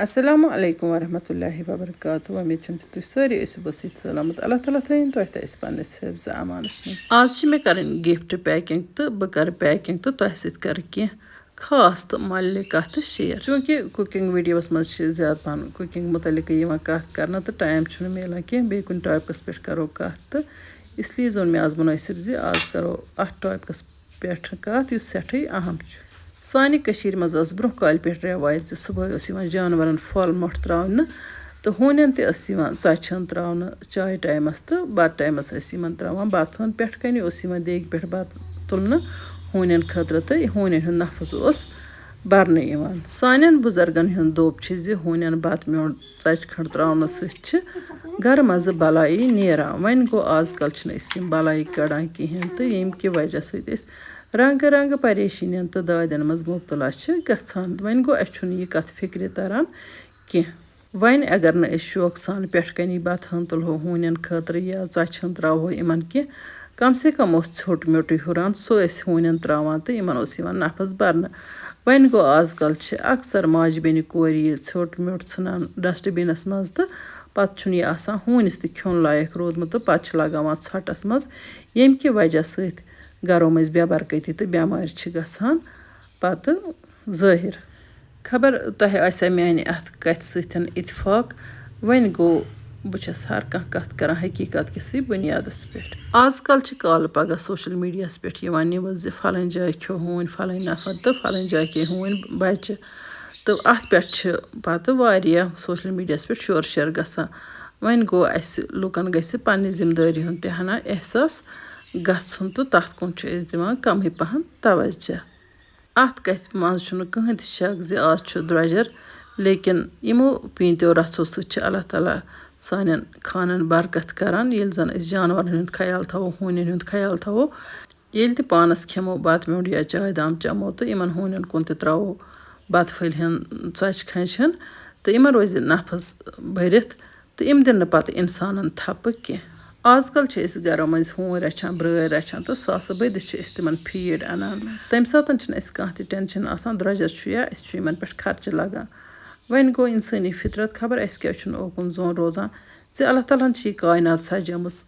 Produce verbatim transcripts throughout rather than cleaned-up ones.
السلام علیکم ورحمۃ اللہ وبرکاتہ۔ وۄمید چھم زِ تُہۍ سٲری ٲسِو بصحت سلامت۔ اللہ تعالیٰ تھٲیِن تۄہہِ تہٕ اَسہِ پننِس حفظ امانس منٛز۔ آز چھِ مےٚ کرٕنۍ gift packing تہٕ بہٕ کرٕ packing تہٕ تۄہہِ سۭتۍ کرٕ کینٛہہ خاص تہٕ مۄلہِ کتھٕ share۔ چوٗنٛکہِ cooking videoس منٛز چھِ زیادٕ پہن cooking متعلقٕے یِوان کتھ کرنہٕ تہٕ time چھُنہٕ میلان کینٛہہ بیٚیہِ کُنہِ topicس پٮ۪ٹھ کرو کتھ، تہٕ اس لیے زون مےٚ آز مُنٲسِب زِ آز کرو اتھ topicس پٮ۪ٹھ کتھ، یُس سٮ۪ٹھٕے اہم چھُ۔ سانہِ کٔشیٖرِ منٛز ٲس برٛونٛہہ کالہِ پٮ۪ٹھ رٮ۪وایت زِ صُبحٲے اوس یِوان جانوَرَن پھۄل مۄٹھ ترٛاونہٕ تہٕ ہوٗنٮ۪ن تہِ ٲس یِوان ژۄچہِ ہَن ترٛاونہٕ چایہِ ٹایمَس تہٕ بَتہٕ ٹایمَس ٲسۍ یِمَن ترٛاوان بَتہٕ ہَن۔ پٮ۪ٹھٕ کَنہِ اوس یِوان دیگہِ پٮ۪ٹھ بَتہٕ تُلنہٕ ہوٗنٮ۪ن خٲطرٕ تہٕ ہوٗنٮ۪ن ہُنٛد نفس اوس بَرنہٕ یِوان۔ سانٮ۪ن بُزرگَن ہُنٛد دوٚپ چھُ زِ ہوٗنٮ۪ن بَتہٕ میوٚنٛڈ ژۄچہِ کھنٛڈ ترٛاونہٕ سۭتۍ چھِ گَرٕ منٛزٕ بَلایی نیران۔ وۄنۍ گوٚو، آز کل چھِنہٕ أسۍ یِم بَلایی کَڑان کِہیٖنۍ تہٕ ییٚمہِ کہِ وجہ سۭتۍ أسۍ رنٛگہٕ رنٛگہٕ پریشٲنیَن تہٕ دادٮ۪ن منٛز مُبتلا چھِ گژھان۔ وۄنۍ گوٚو، اَسہِ چھُنہٕ یہِ کَتھ فِکرِ تَران کینٛہہ۔ وۄنۍ اگر نہٕ أسۍ شوقہٕ سان پٮ۪ٹھ کَنی بَتہٕ ہَن تُلہو ہوٗنٮ۪ن خٲطرٕ یا ژۄچہِ ہَن ترٛاوہو یِمَن کینٛہہ، کم سے کم اوس ژھیوٚٹ میوٚٹُے ہُران، سُہ ٲسۍ ہوٗنٮ۪ن ترٛاوان تہٕ یِمَن اوس یِوان نفس بَرنہٕ۔ وۄنۍ گوٚو، آز کل چھِ اکثر ماجہِ بیٚنہِ کورِ یہِ ژھیوٚٹ میوٚٹ ژھٕنان ڈسٹہٕ بِنَس منٛز تہٕ پتہٕ چھُنہٕ یہِ آسان ہوٗنِس تہِ کھیوٚن لایق روٗدمُت تہٕ پتہٕ چھِ لگاوان ژھۄٹَس منٛز، ییٚمہِ کہِ وجہ سۭتۍ گرو منٛز بے برکتی تہٕ بٮ۪مارِ چھِ گژھان پتہٕ ظٲہِر۔ خبر تۄہہِ آسیا میانہِ اَتھ کَتھِ سۭتۍ اتفاق؟ وۄنۍ گوٚو، بہٕ چھَس ہر کانٛہہ کَتھ کران حقیٖقت کِسٕے بُنیادَس پٮ۪ٹھ۔ آز کل چھِ کالہٕ پگاہ social mediaہَس پٮ۪ٹھ یِوان news زِ فلٲنۍ جایہِ کھیوٚو ہوٗنۍ فلٲنۍ نفر تہٕ فلٲنۍ جایہِ کھے ہوٗنۍ بَچہِ۔ تہٕ اَتھ پٮ۪ٹھ چھِ پتہٕ واریاہ social mediaہَس پٮ۪ٹھ شور شر گژھان۔ وۄنۍ گوٚو، اَسہِ لُکن گژھِ پننہِ ذمہٕ دٲری ہُنٛد تہِ ہنا احساس گژھُن تہٕ تَتھ کُن چھِ أسۍ دِوان کمٕے پہن توجہ۔ اَتھ کَتھِ منٛز چھُنہٕ کٕہٕنۍ تہِ شک زِ آز چھُ درٛۄجر، لیکن یِمو پیٖنتیو رَژھو سۭتۍ چھِ اللہ تعالیٰ سانٮ۪ن خانن برکت کران۔ ییٚلہِ زَن أسۍ جانوَرن ہُنٛد خیال تھاوو، ہوٗنٮ۪ن ہُنٛد خیال تھاوو، ییٚلہِ تہِ پانَس کھٮ۪مو بَتہٕ میوٚنٛڈ یا چایہِ دام چٮ۪مو تہٕ یِمَن ہوٗنٮ۪ن کُن تہِ ترٛاوو بَتہٕ پھٔلۍ ہن، ژۄچہِ کھَنٛجہِ ہن تہٕ یِمَن روزِ نفس بٔرِتھ تہٕ یِم دِن نہٕ پَتہٕ اِنسانَن تھپہٕ کینٛہہ۔ آز کل چھِ أسۍ گرو مٔنٛزۍ ہوٗنۍ رَچھان، برٛٲرۍ رَچھان تہٕ ساسہٕ بٔدِتھ چھِ أسۍ تِمَن feed اَنان۔ تَمہِ ساتہٕ چھِنہٕ اَسہِ کانٛہہ تہِ tension آسان، درٛۄجر چھُ یا اَسہِ چھُ یِمَن پٮ۪ٹھ خرچہٕ لگان۔ وۄنۍ گوٚو اِنسٲنی فطرت، خبر اَسہِ کیٛازِ چھُنہٕ اوکُن زوٚن روزان زِ اللہ تعالیٰ ہَن چھِ یہِ کائنات سجٲمٕژ۔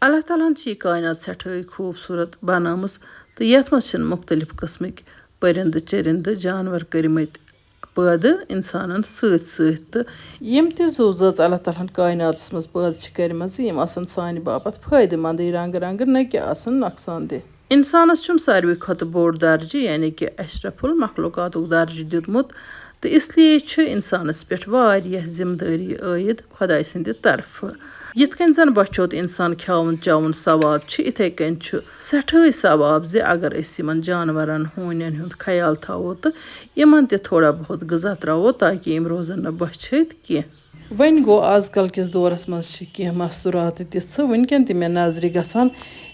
اللہ تعالیٰ ہَن چھِ یہِ کائنات سٮ۪ٹھٲے خوٗبصوٗرت بنٲومٕژ تہٕ یَتھ منٛز چھِنہٕ مُختلف قٕسمٕکۍ پٔرِندٕ چٔرِندٕ جانوَر کٔرۍمٕتۍ پٲدٕ اِنسانَن سۭتۍ سۭتۍ۔ تہٕ یِم تہِ زُو زٲژ اللہ تعالیٰ ہَن کائناتَس منٛز پٲدٕ چھِ کٔرمٕژ، یِم آسَن سانہِ باپَتھ فٲیدٕ مندٕے رنٛگہٕ رنٛگہٕ، نہ کہِ آسَن نۄقصان دہ۔ اِنسانَس چھُم ساروی کھۄتہٕ بوٚڑ درجہٕ، یعنی کہِ اشرف المخلوقاتُک درجہٕ دیُتمُت، تہٕ اس لیے چھُ اِنسانَس پٮ۪ٹھ واریاہ ذمہٕ دٲری عٲید خۄداے سٕنٛدِ طرفہٕ۔ یِتھ کٔنۍ زَن بۄچھِ ہوت اِنسان کھیٛاوُن چٮ۪وُن ثواب چھِ، یِتھَے کٔنۍ چھُ سٮ۪ٹھٲے ثواب زِ اگر أسۍ یِمَن جانوَرَن، ہوٗنٮ۪ن ہُنٛد خیال تھاوو تہٕ یِمَن تہِ تھوڑا بہت غذا ترٛاوو، تاکہِ یِم روزَن نہٕ بۄچھِ ۂتۍ کینٛہہ۔ وۄنۍ گوٚو، آز کل کِس دورس منٛز چھِ کینٛہہ مستوٗراتہٕ تِژھٕ وٕنکٮ۪ن تہِ مےٚ نظرِ گژھان،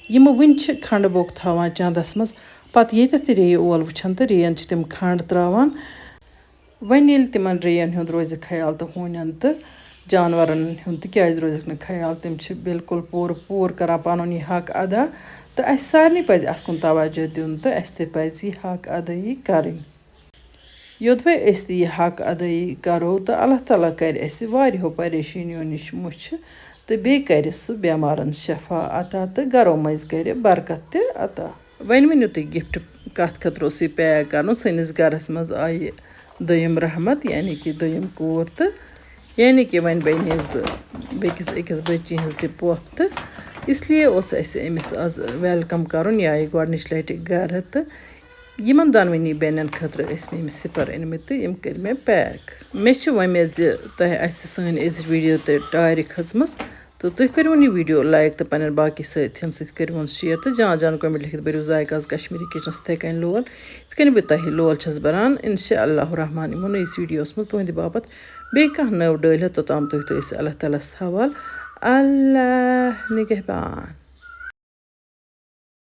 یِم وٕنہِ چھِ کھنٛڈٕ بوٚک تھاوان چندس منٛز، پتہٕ ییٚتٮ۪تھ تہِ ریٚیہِ اول وٕچھان تہٕ ریٚین چھِ تِم کھنٛڈ ترٛاوان۔ وۄنۍ ییٚلہِ تِمن ریٚین ہُنٛد روزِ خیال تہٕ ہوٗنٮ۪ن تہٕ جانورن ہُنٛد تہِ کیٛازِ روزٮ۪کھ نہٕ خیال، تِم چھِ بالکل پوٗرٕ پوٗرٕ کران پنُن یہِ حق ادا، تہٕ اسہِ سارنٕے پزِ اتھ کُن توجہ دیُن تہٕ اسہِ تہِ پزِ یہِ حق ادٲیی کرٕنۍ۔ یوٚدوَے أسۍ تہِ یہِ حق ادٲیی کرو تہٕ اللہ تعالیٰ کرِ اسہِ واریاہو پریشٲنیو نِش مُچھِ تہٕ بیٚیہِ کرِ سُہ بٮ۪مارن شفا عطا تہٕ گرو مٔنٛزۍ کرِ برکت تہِ عطا۔ وۄنۍ ؤنِو تُہۍ، gift کتھ خٲطرٕ اوس یہِ pack کرنُک؟ سٲنِس گرس منٛز آیہِ دوٚیِم رحمت، یعنی کہِ دوٚیِم کوٗر، تہٕ یعنی کہِ وۄنۍ بنیس بہٕ بیٚکِس أکِس بٔچی ہٕنٛز تہِ پۄپھ، تہٕ اس لیے اوس اسہِ أمِس آز welcome کرُن، یہِ آیہِ گۄڈٕنِچ لٹہِ گرٕ، تہٕ یِمن دۄنوٕنی بیٚنٮ۪ن خٲطرٕ ٲسۍ مےٚ یِم slipper أنۍ مٕتۍ تہٕ یِم کٔرۍ مےٚ pack۔ مےٚ چھِ وۄمید زِ تۄہہِ آسہِ سٲنۍ أزِچ video تہِ ٹارِ کھٔژمٕژ، تہٕ تُہۍ کٔرِو وۄنۍ یہِ video like تہٕ پننٮ۪ن باقٕے سٲتھٮ۪ن سۭتۍ کٔرِو وۄنۍ share تہٕ جان جان comment لیکھِتھ بٔرِو ذایقہ آز کشمیٖری kitchenس یِتھَے کٔنۍ لول، یِتھ کٔنۍ بہٕ تۄہہِ لول چھَس بَران۔ انشاء اللہ الرحمن یِمو نٔیِس videoس منٛز تُہٕنٛدِ باپتھ بیٚیہِ کانٛہہ نٔو ڈٲلۍ ہٮ۪تھ، توٚتام تُہۍ تہٕ أسۍ اللہ تعالیٰ ہَس حوال۔ اللہ نگہبان۔